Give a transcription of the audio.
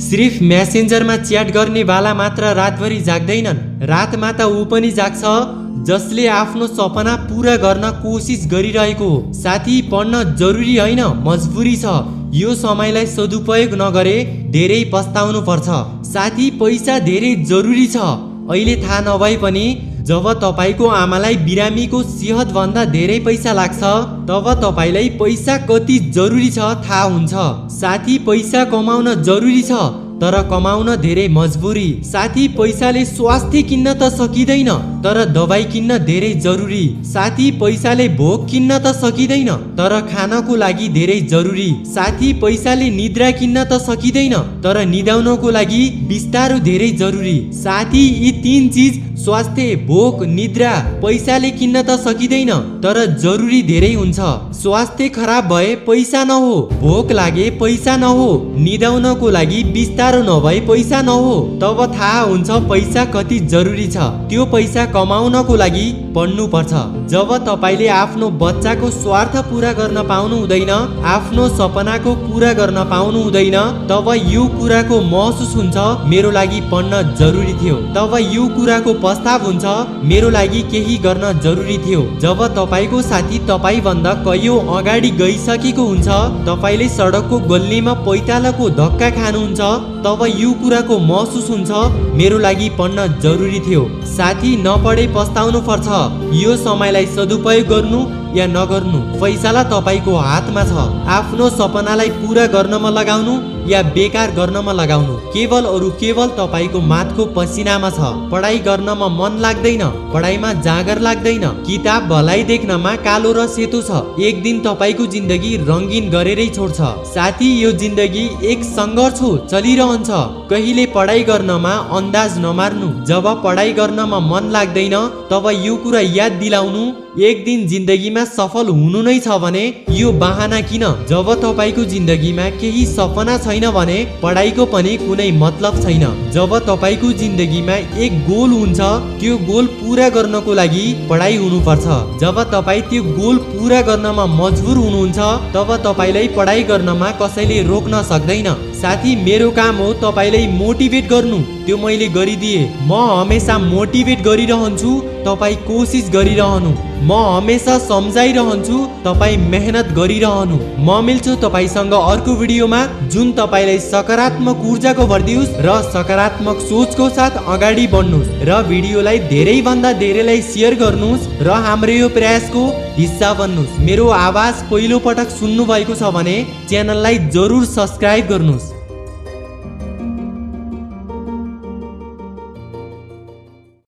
सिर्फ मेसेन्जरमा च्याट गर्ने वाला मात्र रातभरि जाग्दैनन्, रातमा त ऊ पनि जाग्छ जसले आफ्नो सपना पूरा गर्न कोसिस गरिरहेको हो। साथी, पढ्न जरुरी होइन, मजबुरी छ। यो समयलाई सदुपयोग नगरे धेरै पस्ताउनु पर्छ। साथी, पैसा धेरै जरुरी छ। अहिले थाहा नभए पनि जब तपाईको आमालाई बिरामीको सेहत भन्दा धेरै पैसा लाग्छ तब तपाईलाई पैसा कति जरुरी छ थाहा हुन्छ। साथी, पैसा कमाउन जरुरी छ तर कमाउन धेरै मजबुरी। साथी, पैसाले स्वास्थ्य किन्न त सकिँदैन तर दबाई किन्न धेरै जरुरी। साथी, पैसाले भोक किन्न त सकिँदैन तर खानको लागि धेरै जरुरी। साथी, पैसाले निद्रा किन्न त सकिँदैन तर निदाउनको लागि बिस्तारो धेरै जरुरी। साथी, यी तीन चिज स्वास्थ्य, भोक, निद्रा पैसाले किन्न त सकिँदैन तर जरुरी धेरै हुन्छ। स्वास्थ्य खराब भए पैसा नहो, भोक लागे पैसा नहो, निदाउनको लागि बिस्तारो नभए पैसा नहो, तब थाहा हुन्छ पैसा कति जरुरी छ। त्यो पैसा कमाउनको लागि पढ्नु पर्छ। जब तपाईले आफ्नो बच्चाको स्वार्थ पूरा गर्न पाउनु हुँदैन, आफ्नो सपनाको पूरा गर्न पाउनु हुँदैन, तब यो कुराको महसुस हुन्छ मेरो लागि पढ्न जरुरी थियो। तब यो कुराको पस्ताव हुन्छ मेरो लागि केही गर्न जरुरी थियो। जब तपाईको साथी तपाई भन्दा कयौं अगाडि गइसकेको हुन्छ, तपाईले सडकको गल्लीमा पैतालाको धक्का खानुहुन्छ, तब यो कुराको महसुस हुन्छ मेरो लागि पढ्न जरुरी थियो। साथी, नपढे पस्ताउनु पर्छ। यो समयलाई सदुपयोग गर्नु या नगर्नु फैसला तपाईको हातमा छ। आफ्नो सपनालाई पूरा गर्नमा लगाउनु या बेकार गर्नमा लगाउनु केवल तपाईको माथको पसिनामा छ। पढाइ गर्नमा मन लाग्दैन, पढाइमा जागर लाग्दैन, किताब भलाइ देख्नमा कालो र सेतो छ। एक दिन तपाईको जिन्दगी रंगीन गरेरै छोड्छ। साथी, यो जिन्दगी एक संघर्ष हो, चलिरहन्छ। कहिले पढाइ गर्नमा अन्दाज नमार्नु। जब पढाइ गर्नमा मन लाग्दैन तब यो कुरा याद दिलाउनु एक दिन जिन्दगीमा सफल हुनु नै छ भने यो बहाना किन। जब तपाईको जिन्दगीमा केही सपना छैन भने पढाइको पनि कुनै मतलब छैन। जब तपाईको जिन्दगीमा एक गोल हुन्छ, त्यो गोल पूरा गर्नको लागि पढाइ हुनुपर्छ। जब तपाई त्यो गोल पूरा गर्नमा मजबुर हुनुहुन्छ तब तपाईलाई पढाइ गर्नमा कसैले रोक्न सक्दैन। साथी, मेरो काम हो तपाईलाई मोटिभेट गर्नु, त्यो मैले गरिदिए। म हमेशा मोटिभेट गरिरहन्छु, तपाई कोसिस गरिरहनु। म हमेशा सम्झाइरहन्छु, तपाई मेहनत गरिरहनु। म मिल्छु तपाईसँग अर्को भिडियोमा जुन तपाईलाई सकारात्मक ऊर्जाको भरिदियोस् र सकारात्मक सोचको साथ अगाडि बढ्नुस् र भिडियोलाई धेरै भन्दा धेरैलाई शेयर गर्नुस् र हाम्रो यो प्रयासको हिस्सा बन्नुस्। मेरो आवाज पहिलो पटक सुन्नु भएको छ भने च्यानललाई जरुर सब्स्क्राइब गर्नुस्।